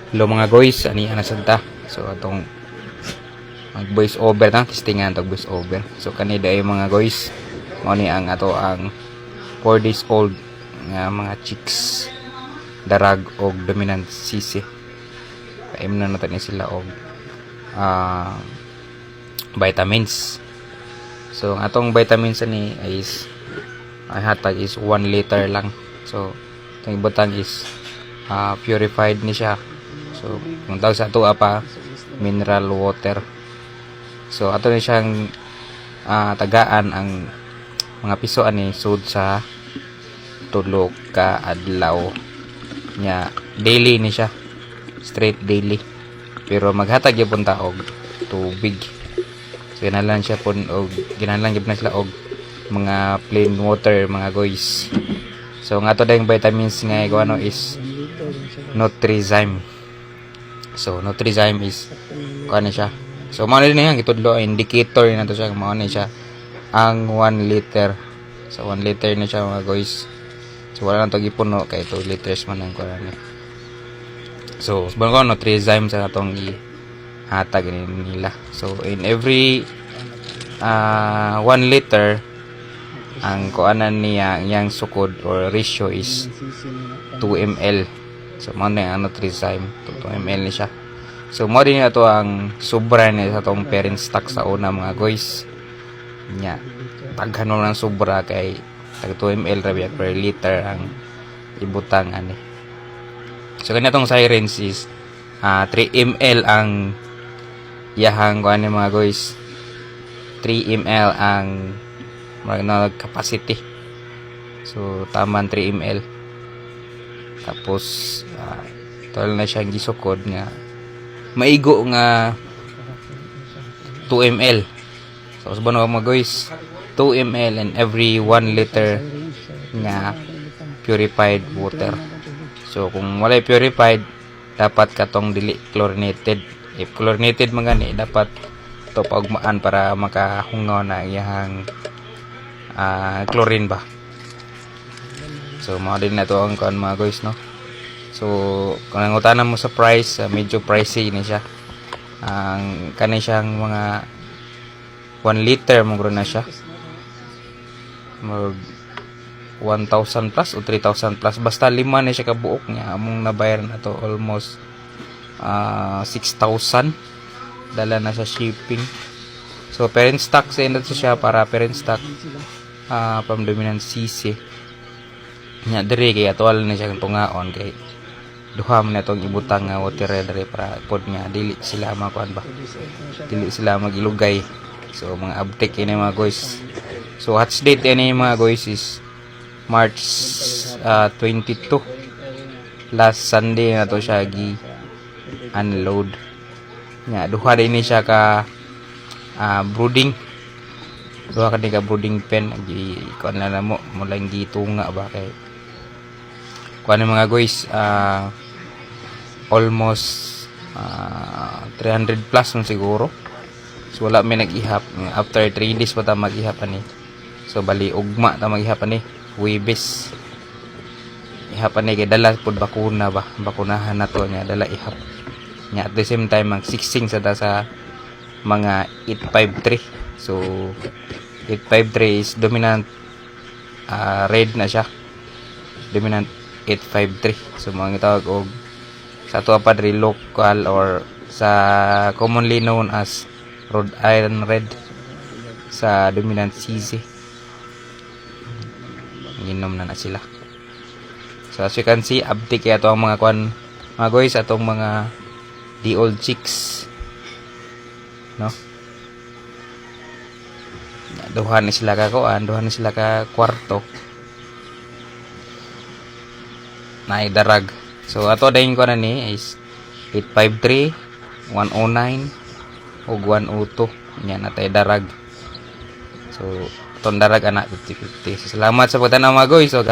Hello, mga guys, ani ana sad ta. So atong mag voice over ta, testingan tog voice over. So kani diay, mga guys, mao ni ang ato ang 4 days old nga mga chicks, darag og dominant sisi. Paimnon na ni sila og vitamins. So ang atong vitamins ani is ay hatag is 1 liter lang. So itong ibutang is purified ni siya. So kung tawag sa ato pa, mineral water. So ato ni siyang tagaan ang mga piso ani sud sa 3 ka adlaw nya. Daily ni siya, straight daily, pero maghatag gyud ta og tubig. So kinahanglan siya pud og kinahanglan gyud na sila og mga plain water, mga guys. So ang ato dayong vitamins nga ikaw ano is Nutrizyme. So Nutrizyme is kuan ni siya. So mao ni ang gitudlo, indicator na to siya. Mao ni siya ang 1 liter. So 1 liter na siya, mga guys. So wala lang to gipuno kay 2 liters man ang kuan ni. So subong ko Nutrizyme sa atong ihatag ni nila. So in every 1 liter, ang kuanan niya, iyang sukod or ratio is 2 ml. So mao na ang Nutrizyme, 2 ml ni siya. So mao din ato ang sobra ni sa atong parent stock sa una, mga guys. Nya taghan mo ng sobra kay tag 2 ml ra biya per liter ang ibutang ani. So kani atong sirens is 3 ml ang iyahang kuan ni, mga guys. 3 ml ang mga na capacity. So taman 3 ml. Tapos tol na siyang gisukod nga maigo nga 2 ml. So usbon ako, mga guys, 2 ml in every 1 liter nga purified water. So kung walay purified, dapat katong dili chlorinated. If chlorinated man gani, dapat to paugmaan para makahungaw na iyang chlorine ba. So mao din na to ang kuan, mga guys, no. So kung nangutana mo sa price, medyo pricey ni siya. Ang kani siyang mga 1 liter mo na siya. Mag 1,000 plus o 3,000 plus, basta lima na siya kabuok niya. Among nabayar na to almost 6,000, dala na sa shipping. So parent stock sa to siya, para parent stock from dominant CC nya. Diri kay atual na siya tungaon kay duha man na itong ibutang nga water diri para pod nga dili sila makuan ba, dili sila magilugay. So mga abtik ini, mga guys. So hatch date ini, mga guys, is March 22. Last Sunday na to siya gi unload nya. Duha din ni siya ka brooding, duha ka ni ka brooding pen. Gi kuan na mo mo lang gitunga ba kay kuan ni, mga guys, almost 300 plus man siguro. So wala may nag-ihap. After 3 days pa ta mag-ihap ani. So bali ugma ta mag-ihap ani, Huwebes ihap ani kay dala pud bakuna ba, bakunahan na to niya, dala ihap nya. At the same time mag sexing sa ta sa mga 853. So 853 is dominant red na siya, dominant 853. So mga tawag og sa ato pa diri local or sa commonly known as Rhode Island Red sa dominant CC. Ginom na na sila. So as you can see, abtik kaya to ang mga kwan, mga guys, atong mga the old chicks, no? Duha ni sila ka kuan, duha ni sila ka kwarto na darag. So ato dayon ko na ni is 853, 109 ug 102 nya natay darag. So atong darag ana 50-50. So, salamat sa pagtanaw, mga guys. So